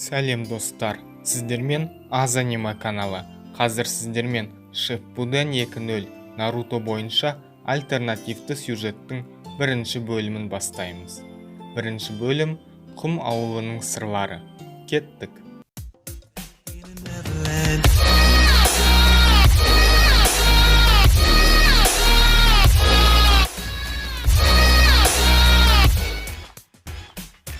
Сәлем, достар! Сіздермен Аз Аниме каналы. Қазір сіздермен Шиппуден 2.0 Наруто бойынша альтернативті сюжеттің бірінші бөлімін бастаймыз. Бірінші бөлім: «Құм ауылының сырлары». Кеттік! Neverland.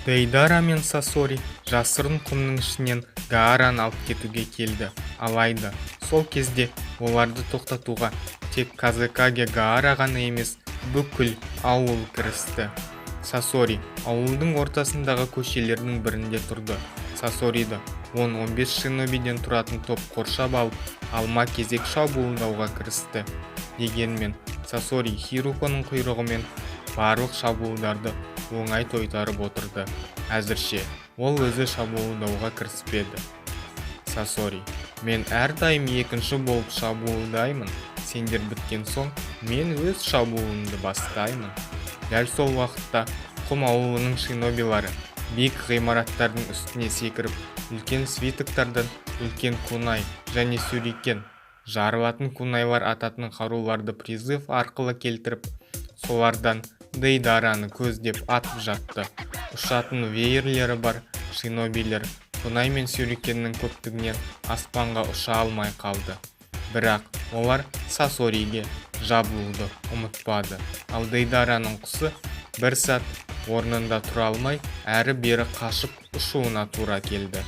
Дейдара мен Сасори жасырын құмның ішінен Гаараны алып кетуге келді. Алайда сол кезде оларды тоқтатуға тек Казекаге Гаара ғана емес, бүкіл ауыл кірісті. Сасори ауылдың ортасындағы көшелердің бірінде тұрды. Сасориді 10-15 шинобиден тұратын топ қоршап алып, алма кезек шабуылдауға кірісті. Дегенмен Сасори Хируконың құйрығымен барлық шабуылдарды оңай тойтарып отырды. Әзірше ол өзі шабуылдауға кіріспеді. Сасори: «Мен әрдайым екінші болып шабуылдаймын. Сендер біткен соң мен өз шабуылымды бастаймын». Дәл сол уақытта құм ауылының шинобилары биік ғимараттардың үстіне секіріп, үлкен свитоктардан үлкен кунай және сюрикен, жарылатын кунайлар ататын қаруларды призыв арқылы келтіріп, солардан Дейдараны көздеп атып жатты. Ұшатын веерлері бар шинобилер кунай мен сюрикеннің көптігінен аспанға ұша алмай қалды, бірақ олар Сасориге жабылуды ұмытпады. Ал Дейдараның құсы бір сәт орнында тұра алмай, әрі-бері қашып ұшуына тура келді.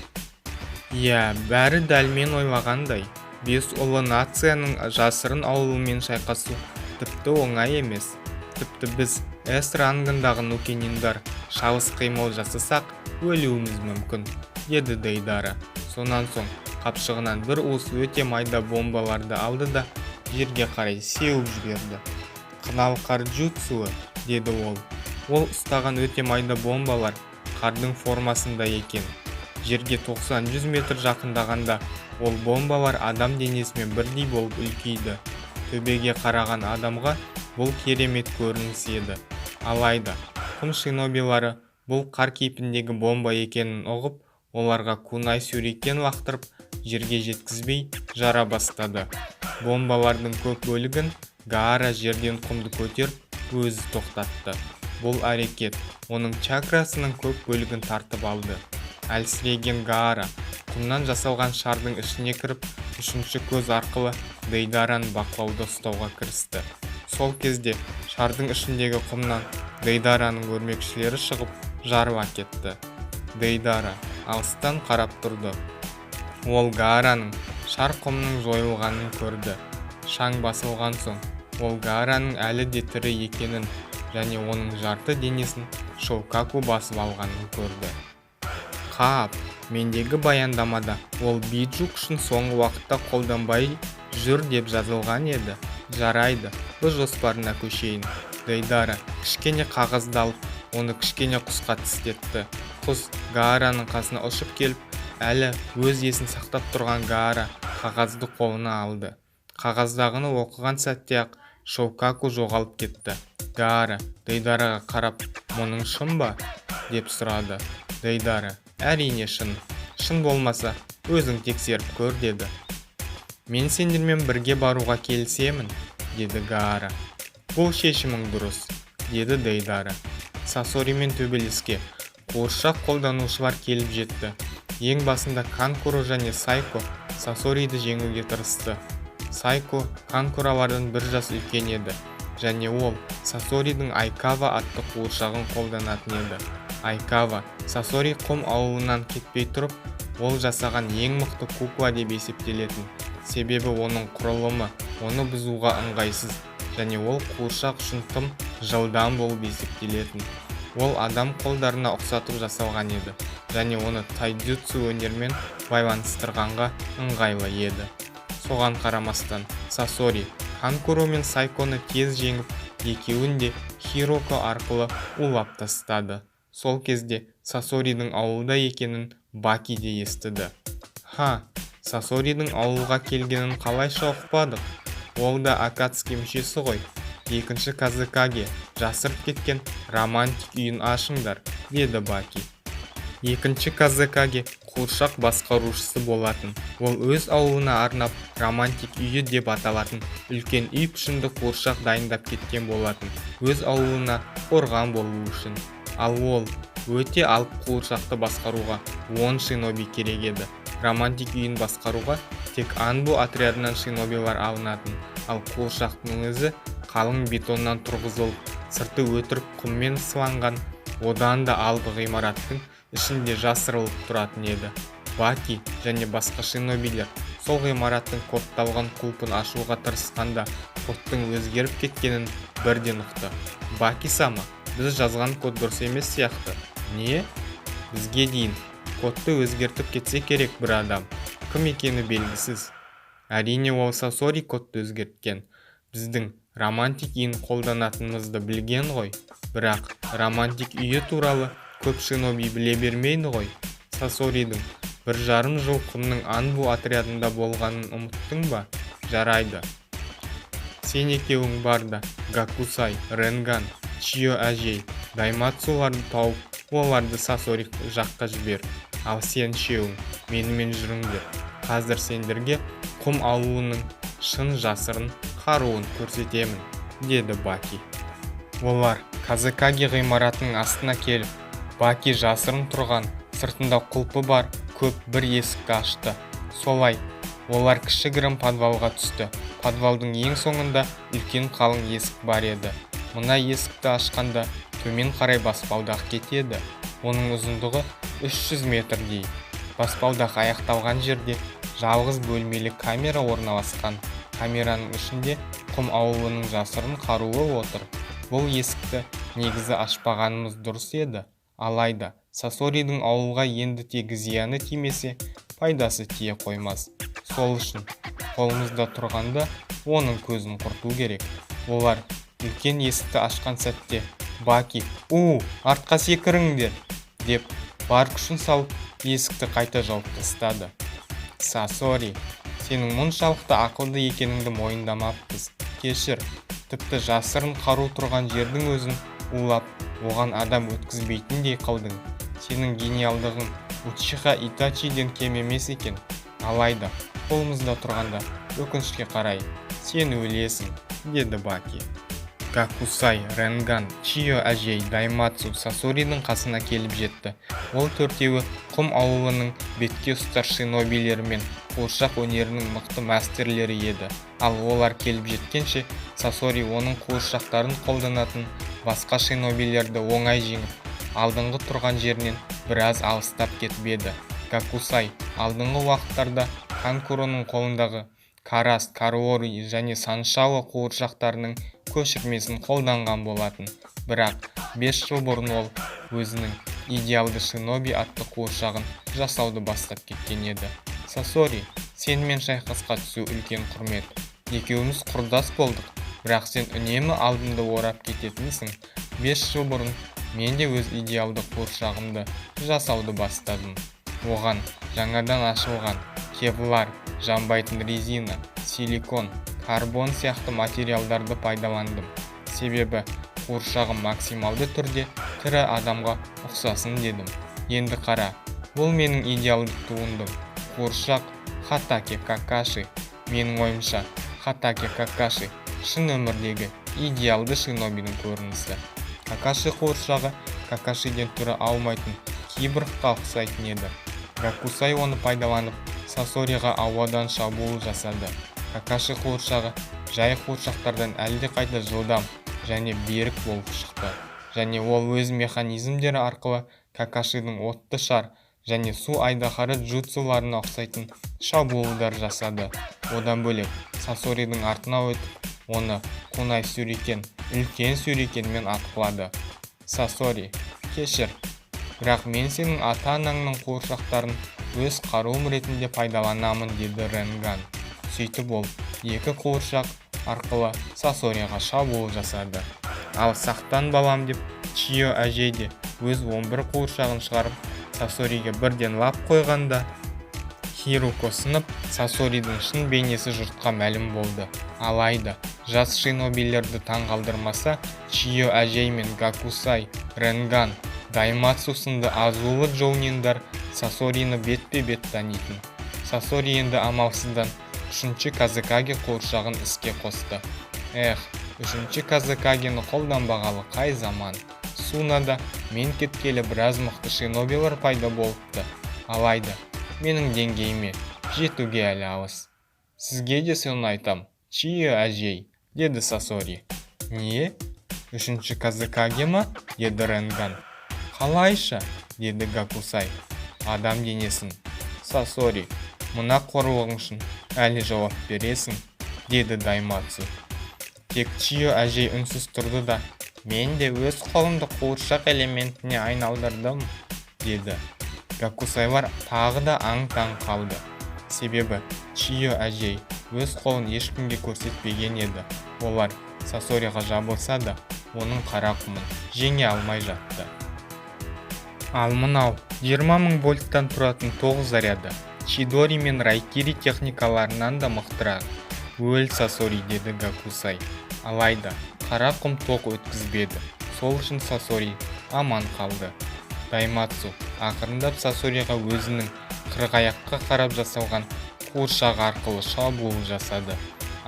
«Иә, бәрі дәл мен ойлағандай. Бес ұлы нацияның жасырын ауылымен шайқасу тіпті оңай емес. Тіпті біз, С рангындағы нукениндар, шалыс қимыл жасасақ, өлуіміз мүмкін», — деді Дейдара. Сонан соң қапшығынан бір уыс өте майда бомбаларды алды да, жерге қарай сеуіп жіберді. «Қынал қар джутсуы», — деді ол. Ол ұстаған өте майда бомбалар қардың формасында екен. Жерге 90-100 метр жақындағанда, ол бомбалар адам денесімен бірдей болып үлкейді. Төбеге қараған адамға бұл керемет көрініс еді. Алайда құм шинобилары бұл қар кейпіндегі бомба екенін ұғып, оларға кунай, сюрикен лақтырып, жерге жеткізбей жара бастады. Бомбалардың көп бөлігін Гаара жерден құмды көтеріп өзі тоқтатты. Бұл әрекет оның чакрасының көп бөлігін тартып алды. Әлсіреген Гаара құмнан жасалған шардың ішіне кіріп, үшінші көз арқылы Дейдараны бақылауда ұстауға кірісті. Сол кезде шардың ішіндегі құмнан Дейдараның өрмекшілері шығып, жарыла кетті. Дейдара алыстан қарап тұрды. Ол Гаараның шар құмның жойылғанын көрді. Шаң басылған соң, ол Гаараның әлі де тірі екенін және оның жарты денесін Шоукаку басып алғанын көрді. «Қап, мендегі баяндамада ол биджу күшін соңғы уақытта қолданбай жүр деп жазылған еді. Жарайды, Б жоспарына көшейін». Дейдара кішкене қағазды алып, оны кішкене құсқа тістетті. Құс Гаараның қасына ұшып келіп, әлі өз есін сақтап тұрған Гаара қағазды қолына алды. Қағаздағыны оқыған сәтте-ақ Шоукаку жоғалып кетті. Гаара Дейдараға қарап: «Мұның шын ба?» — деп сұрады. Дейдара: «Әрине, шын. Шын болмаса, өзің тексеріп көр», — деді. «Мен сендермен бірге баруға келісемін», — деді Гаара. «Бұл шешімің дұрыс», — деді Дейдара. Сасоримен төбелеске қуыршақ қолданушылар келіп жетті. Ең басында Канкуро және Сайко Сасориді жеңуге тырысты. Сайко Канкуралардан бір жас үлкен еді және ол Сасоридің Айкава атты қуыршағын қолданатын еді. Айкава Сасори құм ауылынан кетпей тұрып, ол жасаған ең мықты кукла деп есептелетін, себебі оның құрылымы оны бұзуға ыңғайсыз және ол қуыршақ үшін тым жылдам болып есептелетін. Ол адам қолдарына ұқсатып жасалған еді және оны тайдзюцу өнерімен байланыстырғанға ыңғайлы еді. Соған қарамастан Сасори Канкуро мен Сайконы тез жеңіп, екеуін де Хироко арқылы улап тастады. Сол кезде Сасоридің ауылда екенін Баки де естіді. «Ха, Сасоридің ауылға келгенін қалайша ұқпадық? Ол да Акацки мүшесі ғой. Екінші Казекаге жасырып кеткен романтик үйін ашыңдар», — деді Баки. Екінші Казекаге қуыршақ басқарушысы болатын. Ол өз ауылына арнап «Романтик үйі» деп аталатын үлкен үй пішінді қуыршақ дайындап кеткен болатын, өз ауылына қорған болу үшін. Ал ол өте алып қуыршақты басқаруға 10 шиноби керек еді. Романтик үйін басқаруға тек Анбу отрядынан шинобилар алынатын. Ал қуыршақтың өзі қалың бетоннан тұрғызылып, сырты өтірік құммен сыланған, одан да алып ғимараттың ішінде жасырылып тұратын еді. Баки және басқа шинобилер сол ғимараттың кодталған құлпын ашуға тырысқанда, кодтың өзгеріп кеткенін бірден ұқты. «Баки сама, біз жазған код дұрыс емес сияқты». «Не? Бізге дейін кодты өзгертіп кетсе керек бір адам. Кім екені белгісіз». «Әрине, ол Сасори кодты өзгерткен. Біздің Романтик үйін қолданатынымызды білген ғой. Бірақ Романтик үйі туралы көп шиноби біле бермейді ғой. Сасоридің 1,5 жыл құмның Анбу отрядында болғанын ұмыттың ба? Жарайды, сен екеуің бар да, Гакусай, Ренган, Чио әжей, Даймацуларды тауып, оларды Сасори жаққа жібер. Ал сен үшеуің менімен жүріңдер. Қазір сендерге құм ауылының шын жасырын қаруын көрсетемін», — деді Баки. Олар Казекаге ғимаратының астына келіп, Баки жасырын тұрған, сыртында құлпы бар көп бір есікті ашты. Солай олар кішігірім подвалға түсті. Подвалдың ең соңында үлкен қалың есік бар еді. Мына есікті ашқанда төмен қарай баспалдақ кетеді. Оның ұзындығы 300 метрдей. Баспалдақ аяқталған жерде жалғыз бөлмелі камера орналасқан. Камераның ішінде құм ауылының жасырын қаруы отыр. Бұл есікті негізі ашпағанымыз дұрыс еді. Алайда Сасоридің ауылға енді тек зияны тимесе, пайдасы тие қоймас. Сол үшін қолымызда тұрғанда оның көзін құрту керек. Олар үлкен есікті ашқан сәтте Баки: «У, артқа секіріңдер!» — деп, бар күшін салып есікті қайта жауып тастады. «Сасори, сенің мұншалықты ақылды екеніңді мойындамаппыз, кешір. Тіпті жасырын қару тұрған жердің өзін улап, оған адам өткізбейтіндей қылдың. Сенің гениалдығың Учиха Итачиден кем емес екен. Алайда қолымызда тұрғанда, өкінішке қарай, сен өлесің», — деді Баки. Гакусай, Ренган, Чио әжей, Даймацу Сасоридің қасына келіп жетті. Ол төртеуі құм ауылының бетке ұстар шинобилері мен қуыршақ өнерінің мықты мастерлері еді. Ал олар келіп жеткенше Сасори оның қуыршақтарын қолданатын басқа шинобилерді оңай жеңіп, алдыңғы тұрған жерінен біраз алыстап кетіп еді. Гакусай алдыңғы уақыттарда Канкуроның қолындағы Карас, Караори және Саншао қуыршақтарының көшірмесін қолданған болатын. Бірақ 5 жыл бұрын ол өзінің «Идеалды шиноби» атты қуыршағын жасауды бастап кеткен еді. «Сасори, сенімен шайқасқа түсу үлкен құрмет. Екеуміз құрдас болдық, бірақ сен үнемі алдымды орап кететінсің. 5 жыл бұрын мен де өз идеалды қуыршағымды жасауды бастадым. Оған жаңадан ашылған кевлар, жанбайтын резина, силикон, карбон сияқты материалдарды пайдаландым. Себебі қуыршағым максималды түрде тірі адамға ұқсасын дедім. Енді қара, бұл менің идеалды туындым — қуыршақ Хатаке Какаши. Менің ойымша, Хатаке Какаши — шын өмірдегі идеалды шинобидің көрінісі». Какаши қуыршағы Какашиден түрі аумайтын киборгқа ұқсайтын еді. Гакусай оны пайдаланып, Сасориға ауадан шабуыл жасады. Какаши қуыршағы жай қуыршақтардан әлдеқайда жылдам және берік болып шықты және ол өз механизмдері арқылы Какашидің отты шар және су айдаһары джутсуларына ұқсайтын шабуылдар жасады. Одан бөлек, Сасоридің артына өтіп, оны кунай сюрикен, үлкен сюрикенмен атқылады. «Сасори, кешір, бірақ мен сенің ата-анаңның қуыршақтарын өз қаруым ретінде пайдаланамын», — деді Ренган. Сөйтіп ол екі қуыршақ арқылы Сасориға шабуыл жасады. «Ал сақтан, балам», — деп Чио әжей де өз 11 қуыршағын шығарып, Сасориге бірден лап қойғанда, Хируко сынып, Сасоридің шын бейнесі жұртқа мәлім болды. Алайда жас шинобилерді таңғалдырмаса, Чио әжей мен Гакусай, Ренган Даймацу сынды азулы джоуниндар Сасорины бетпе-бет танитын. Сасори енді амалсыздан үшінші Казекаге қуыршағын іске қосты. Эх, үшінші Казекагені қолданбағалы қай заман. Сунада мен кеткелі біраз мықты шинобилар пайда болыпты. Алайда менің деңгейіме жетуге әлі алыс. Сізге де соны айтам, Чио әжей, деді Сасори. Не? Үшінші Казекаге ма? Деді Ренган. Қалайша? Деді Гакусай. Адам денесін. Сасори, мына қорлығың үшін әлі жауап бересің, деді Даймацу. Тек Чио әжей үнсіз тұрды да, мен де өз қолымды қуыршақ элементіне айналдырдым, деді. Гакусайлар тағы да аң-таң қалды. Себебі Чио әжей өз қолын ешкімге көрсетпеген еді. Олар Сасориға жабылса да, оның қара құмын жеңе алмай жатты. Ал мынау 20 мың вольттан тұратын тоқ заряды Чидори мен Райкири техникаларынан да мықтырақ. Өл, Сасори, деді Гакусай. Алайда қара құм тоқ өткізбеді. Сол үшін Сасори аман қалды. Даймацу ақырындап Сасориға өзінің қырғаяққа қарап жасалған қуыршағы арқылы шабуыл жасады.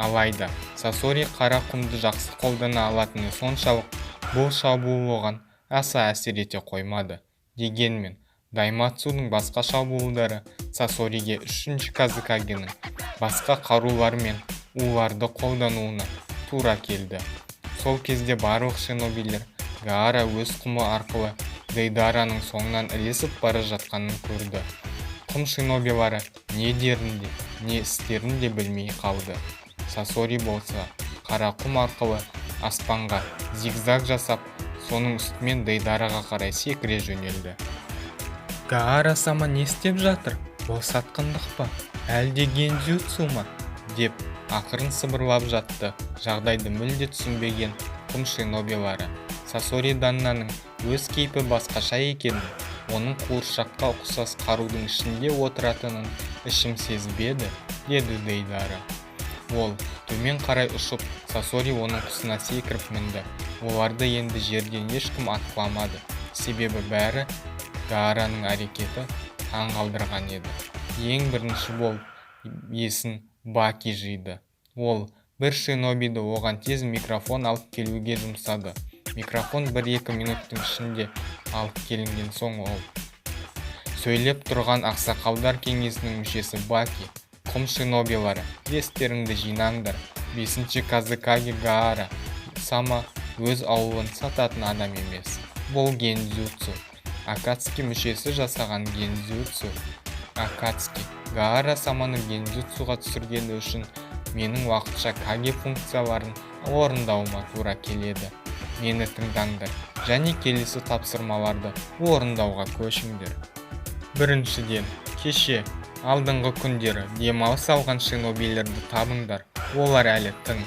Алайда Сасори қара құмды жақсы қолдана алатыны соншалық, бұл шабуыл оған аса әсер ете қоймады. Дегенмен Даймацудың басқа шабуылдары Сасориге үшінші Казекагенің басқа қарулар мен уларды қолдануына тура келді. Сол кезде барлық шинобилер Гаара өз құмы арқылы Дейдараның соңынан ілесіп бара жатқанын көрді. Құм шинобилары не дерін де, не істерін де білмей қалды. Сасори болса, қара құм арқылы аспанға зигзаг жасап, соның үстімен Дейдараға қарай секіре жөнелді. Гаара сама не істеп жатыр? Бұл сатқындық па, әлде гендзюцу ма? Деп ақырын сыбырлап жатты жағдайды мүлде түсінбеген құм шинобилары. Сасори даннаның өз кейпі басқаша екенін, оның қуыршаққа ұқсас қарудың ішінде отыратынын ішім сезіп еді, деді Дейдара. Ол төмен қарай ұшып, Сасори оның құсына секіріп мінді. Оларды енді жерден ешкім атқыламады, себебі бәрі Гаараның әрекеті таң қалдырған еді. Ең бірінші болып есін Баки жиды. Ол бір шинобиді оған тез микрофон алып келуге жұмсады. Микрофон бір-екі минуттың ішінде алып келінген соң, ол сөйлеп тұрған ақсақалдар кеңесінің мүшесі Баки: «Құм шинобилары, естеріңді жинаңдар. Бесінші Казекаге Гаара сама өз ауылын сататын адам емес. Бұл гендзюцу. Акацки мүшесі жасаған гендзюцу. Акацки Гаара саманы гендзюцуға түсіргені үшін менің уақытша каге функцияларын орындауыма тура келеді. Мені тыңдаңдар және келесі тапсырмаларды орындауға көшіңдер. Біріншіден, кеше, алдыңғы күндері демалыс алған шинобилерді табыңдар. Олар әлі тың.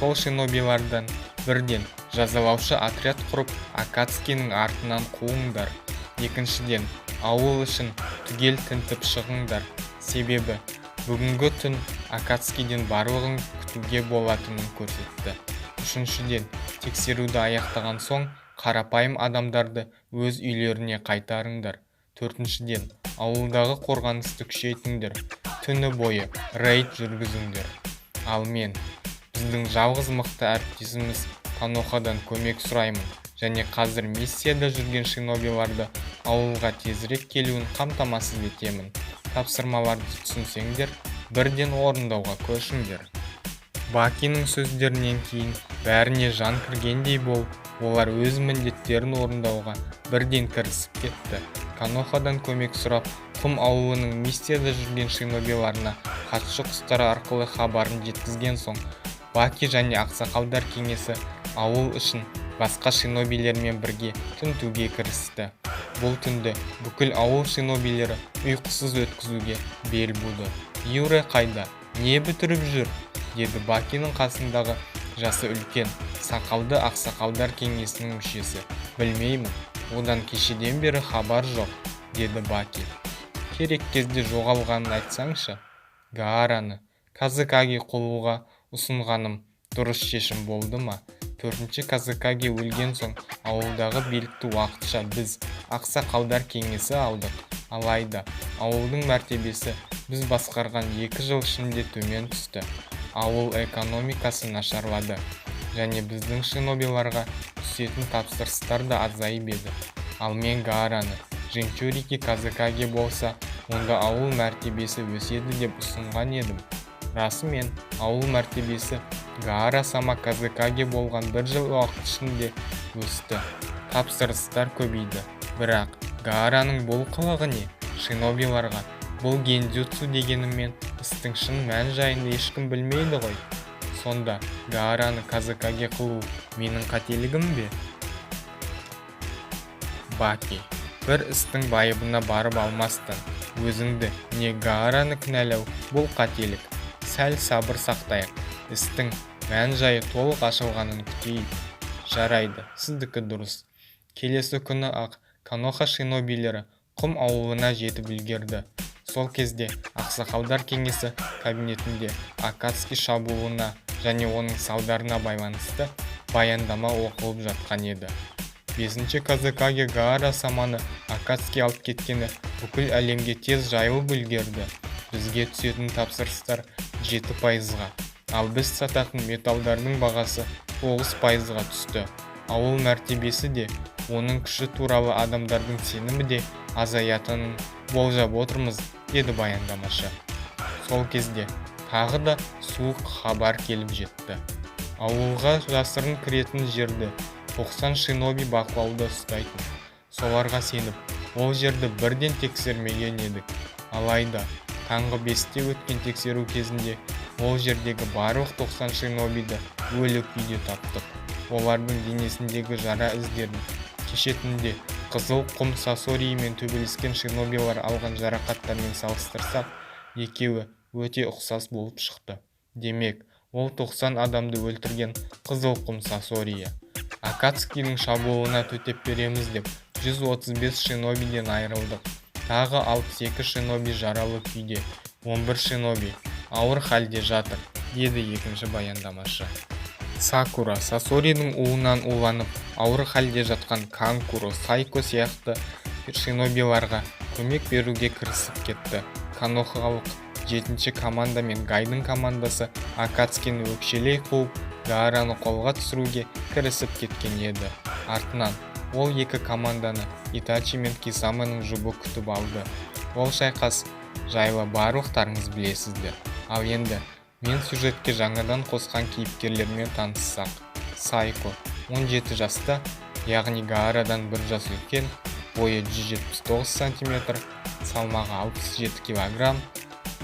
Сол шинобилардан бірден жазалаушы отряд құрып, Акацкиның артынан қуыңдар. Екіншіден, ауыл ішін түгел тінтіп шығыңдар, себебі бүгінгі түн Акацкиден барлығын күтуге болатынын көрсетті. Үшіншіден, тексеруді аяқтаған соң қарапайым адамдарды өз үйлеріне қайтарыңдар. Төртіншіден, ауылдағы қорғанысты күшейтіңдер, түні бойы рейд жүргізіңдер. Ал мен біздің жалғыз мықты әріптесіміз Конохадан көмек сұраймын және қазір миссияда жүрген шинобиларды ауылға тезірек келуін қамтамасыз етемін. Тапсырмаларды түсінсеңдер, бірден орындауға көшіңдер». Бакиның сөздерінен кейін бәріне жан кіргендей болып, олар өз міндеттерін орындауға бірден кірісіп кетті. Конохадан көмек сұрап, құм ауылының миссияда жүрген шинобиларына хатшы құстары арқылы хабарын жеткізген соң, Баки және ақсақалдар кеңесі ауыл ішін басқа шинобилермен бірге тінтуге кірісті. Бұл түнді бүкіл ауыл шинобилері ұйқысыз өткізуге бел буды. «Юре қайда? Не бітіріп жүр?» – деді Бакиның қасындағы жасы үлкен, сақалды ақсақалдар кеңесінің мүшесі. «Білмеймін, одан кешеден бері хабар жоқ», – деді Баки. «Керек кезде жоғалғанын айтсаңшы. Гаараны Казекаге қылуға ұсынғаным дұрыс шешім болды ма? Төртінші Казекаге өлген соң ауылдағы билікті уақытша біз, ақсақалдар кеңесі, алдық. Алайда ауылдың мәртебесі біз басқарған 2 жыл ішінде төмен түсті. Ауыл экономикасы нашарлады және біздің шинобиларға түсетін тапсырыстар да азайып еді. Ал мен Гаараны джинчурики Казекаге болса, онда ауыл мәртебесі өседі деп ұсынған едім. Расымен, ауыл мәртебесі Гаара сама Казекаге болған бір жыл уақыт ішінде өсті, тапсырыстар көбейді. Бірақ Гаараның бұл қылығы не? Шинобиларға бұл гендзюцу дегеніммен, істің шын мән-жайын ешкім білмейді ғой. Сонда Гаараны Казекаге қылу менің қателігім бе? Баки: бір істің байыбына барып алмастан өзіңді не Гаараны кінәлау — бұл қателік. Сәл сабыр сақтайық, істің мән-жайы толық ашылғанын күтейік. Жарайды, сіздікі дұрыс. Келесі күні-ақ Коноха шинобилері Құм ауылына жетіп үлгерді. Сол кезде ақсақалдар кеңесі кабинетінде Акацки шабуылына және оның салдарына байланысты баяндама оқылып жатқан еді. Бесінші Казекаге Гаара саманы Акацки алып кеткені бүкіл әлемге тез жайылып үлгерді. Бізге түсетін тапсырыстар 7%-ға, ал біз сататын металдардың бағасы 9%-ға түсті. Ауыл мәртебесі де, оның күші туралы адамдардың сенімі де азаятынын болжап отырмыз, деді баяндамашы. Сол кезде тағы да суық хабар келіп жетті. Ауылға жасырын кіретін жерді 90 шиноби бақылауда ұстайтын. Соларға сеніп, ол жерді бірден тексермеген едік. Алайда таңғы 5-те өткен тексеру кезінде ол жердегі барлық 90 шинобиді өлі күйде таптық. Олардың денесіндегі жара іздерін кеше түнде Қызыл құм сасориімен төбелескен шинобилар алған жарақаттармен салыстырсақ, екеуі өте ұқсас болып шықты. Демек, ол 90 адамды өлтірген Қызыл құм сасориі. Акацкидің шабуылына төтеп береміз деп 135 шинобиден айырылдық. Тағы 62 шиноби жаралы күйде, 11 шиноби ауыр халде жатыр, деді екінші баяндамашы. Сакура Сасоридің уынан уланып ауыр халде жатқан Канкуро Сайко сияқты шинобиларға көмек беруге кірісіп кетті. Конохалық жетінші команда мен Гайдың командасы Акацкині өкшелей қуып, Гаараны қолға түсіруге кірісіп кеткен еді. Артынан ол екі команданы Итачи мен Кисаменің жұбы күтіп алды. Ол шайқас жайлы барлықтарыңыз білесіздер. Ал енді мен сюжетке жаңадан қосқан кейіпкерлермен таныссақ. Сайко 17 жаста, яғни Гаарадан бір жас үлкен, бойы 179 сантиметр, салмағы 67 килограмм,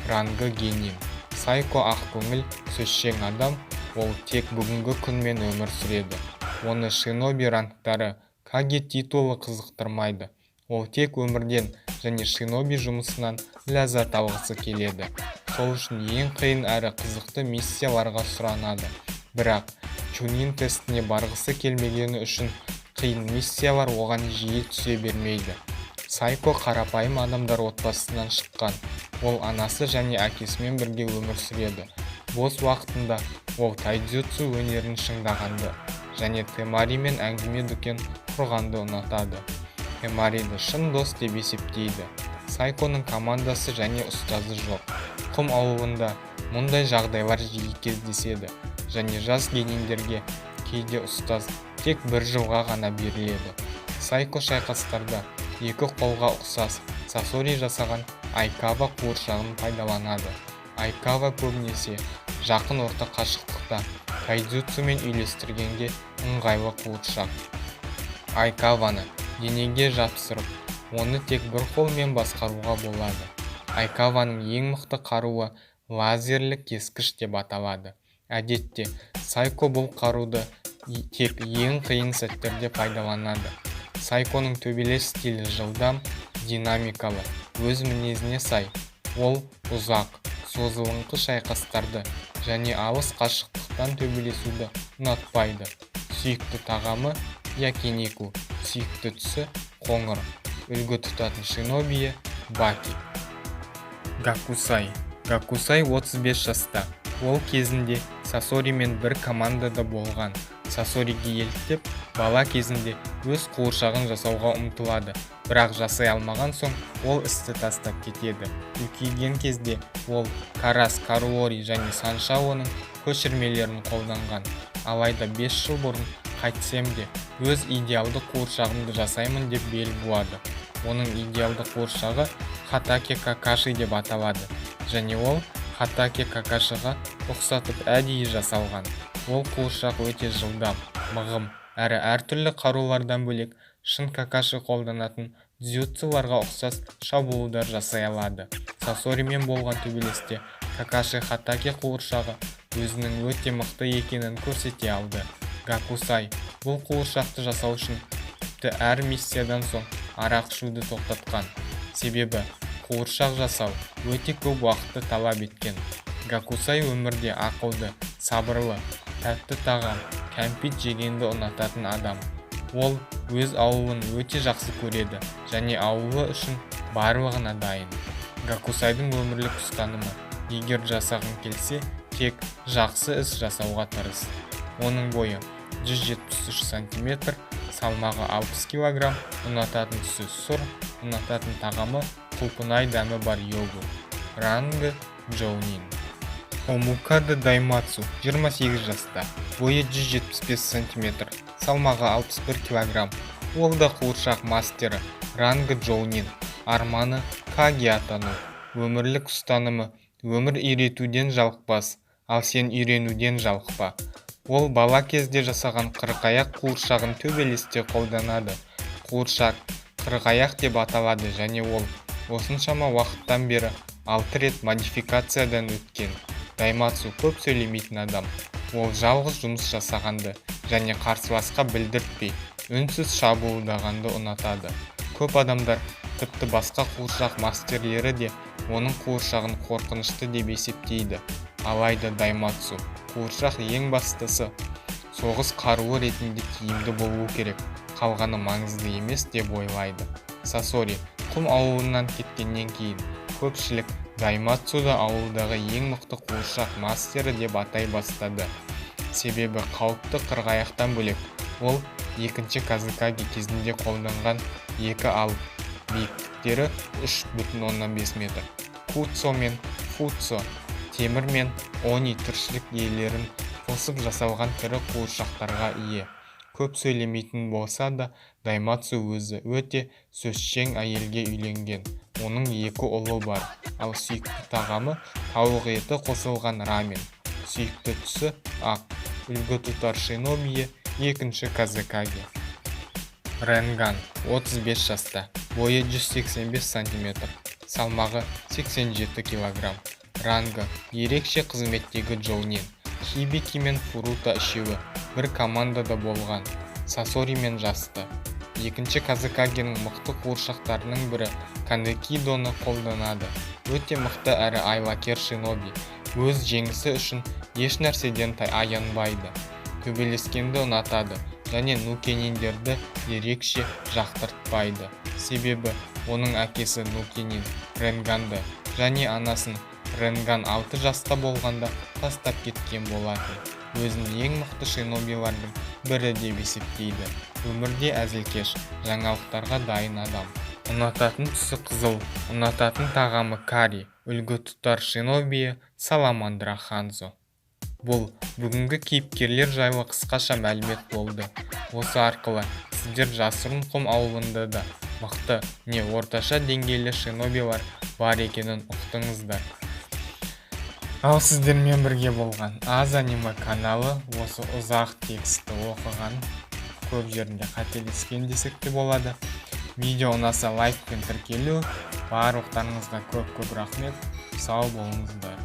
рангы генин. Сайко ақкөңіл, сөзшең адам. Ол тек бүгінгі күнмен өмір сүреді. Оны шиноби рангтары, каге титулы қызықтырмайды. Ол тек өмірден және шиноби жұмысынан ләззат алғысы келеді. Сол үшін ең қиын әрі қызықты миссияларға сұранады. Бірақ чунин тестіне барғысы келмегені үшін қиын миссиялар оған жиі түсе бермейді. Сайко қарапайым адамдар отбасынан шыққан. Ол анасы және әкесімен бірге өмір сүреді. Бос уақытында ол тайдзюцу өнерін шыңдағанды және Темаримен әңгіме-дүкен құрғанды ұнатады. Темариді шын дос деп есептейді. Сайконың командасы және ұстазы жоқ. Құм ауылында мұндай жағдайлар жиі кездеседі және жас гениндерге кейде ұстаз тек бір жылға ғана беріледі. Сайко шайқастарда екі қолға ұқсас Сасори жасаған Айкава қуыршағын пайдаланады. Айкава көбінесе жақын, орта қашықтықта тайдзюцумен үйлестіргенге ыңғайлы қуыршақ. Айкаваны денеге жапсырып, оны тек бір қолмен басқаруға болады. Айкаваның ең мықты қаруы лазерлі кескіш деп аталады. Әдетте Сайко бұл қаруды тек ең қиын сәттерде пайдаланады. Сайконың төбелес стилі жылдам, динамикалы, өз мінезіне сай. Ол ұзақ, созылыңқы шайқастарды және алыс қашықтықтан төбелесуді ұнатпайды. Сүйікті тағамы якинику, сүйікті түсі қоңыр, үлгі тұтатын шинобиі Баки. Гакусай. Гакусай 35 жаста. Ол кезінде Сасоримен бір командада болған. Сасориге еліктеп, бала кезінде өз қуыршағын жасауға ұмтылады, бірақ жасай алмаған соң ол істі тастап кетеді. Үлкейген кезде ол Карас, Каруори және Саншаоның көшірмелерін қолданған. Алайда 5 жыл бұрын қайтсем де өз идеалды қуыршағымды жасаймын деп бел буады. Оның идеалды қуыршағы Хатаке Какаши деп аталады және ол Хатаке Какашиға ұқсатып әдейі жасалған. Ол қуыршақ өте жылдам, мығым әрі әртүрлі қарулардан бөлек, шын Какаши қолданатын дзюцуларға ұқсас шабуылдар жасай алады. Сасоримен болған төбелесте Какаши Хатаке қуыршағы өзінің өте мықты екенін көрсете алды. Гакусай бұл қуыршақты жасау үшін тіпті әр миссиядан соң арақ ішуді тоқтатқан, себебі қуыршақ жасау өте көп уақытты талап еткен. Гакусай өмірде ақылды, сабырлы, тәтті тағам, кәмпит жегенді ұнататын адам. Ол өз ауылын өте жақсы көреді және ауылы үшін барлығына дайын. Гакусайдың өмірлік ұстанымы: егер жасағың келсе, тек жақсы іс жасауға тырыс. Оның бойы 173 сантиметр, салмағы 60 килограмм, ұнататын түсі сұр, ұнататын тағамы құлпынай дәмі бар йогурт. Рангы джоунин. Омукадо Даймацу 28 жаста, бойы 175 сантиметр, салмағы 61 килограмм. Ол да қуыршақ мастері, рангы джоунин, арманы каге атану. Өмірлік ұстанымы: өмір үйретуден жалықпас, ал сен үйренуден жалықпа. Ол бала кезде жасаған қырықаяқ қуыршағын төбелесте қолданады. Қуыршақ Қырықаяқ деп аталады және ол осыншама уақыттан бері алты рет модификациядан өткен. Даймацу көп сөйлемейтін адам. Ол жалғыз жұмыс жасағанды және қарсыласқа білдіртпей, үнсіз шабуылдағанды ұнатады. Көп адамдар, тіпті басқа қуыршақ мастерлері де оның қуыршағын қорқынышты деп есептейді. Алайда Даймацу қуыршақ ең бастысы соғыс қаруы ретінде тиімді болуы керек, қалғаны маңызды емес деп ойлайды. Сасори құм ауылынан кеткеннен кейін көпшілік Даймацуды ауылдағы ең мықты қуыршақ мастері деп атай бастады, себебі қауіпті қырғаяқтан бөлек, ол екінші Казекаге кезінде қолданған екі алып, биіктіктері 3,5 метр, Куцо мен Фуцо темір мен они тіршілік иелерін қосып жасалған тірі қуыршақтарға ие. Көп сөйлемейтін болса да, Даймацу өзі өте сөзшең әйелге үйленген, оның екі ұлы бар. Ал сүйікті тағамы тауық еті қосылған рамен, сүйікті түсі ақ, үлгі тұтар шинобиі екінші Казекаге. Ренган 35 жаста, бойы 185 сантиметр, салмағы 87 килограмм, рангы ерекше қызметтегі джоунин. Хибики мен Фурута үшеуі бір командада болған. Сасоримен жасты. Екінші Казекагенің мықты қуыршақтарының бірі Канекидоны қолданады. Өте мықты әрі айлакер шиноби. Өз жеңісі үшін еш нәрседен аянбайды. Төбелескенді ұнатады және нукениндерді ерекше жақтыртпайды, себебі оның әкесі нукенин Ренганды және анасын Ренган 6 жаста болғанда тастап кеткен болатын. Өзін ең мықты шинобилардың бірі деп есептейді. Өмірде әзілкеш, жаңалықтарға дайын адам. Ұнататын түсі қызыл, ұнататын тағамы карри, үлгі тұтар шинобиі Саламандра Ханзо. Бұл бүгінгі кейіпкерлер жайлы қысқаша мәлімет болды. Осы арқылы сіздер жасырын құм ауылында да мықты не орташа деңгейлі шинобилар бар екенін ұқтыңыздар. Ал сіздермен бірге болған Аз Аниме каналы. Осы ұзақ текстті оқыған, көп жерінде қателескен десек те болады. Видео ұнаса, лайк пен тіркелу. Барлықтарыңызға көп көп рахмет, сау болыңыздар.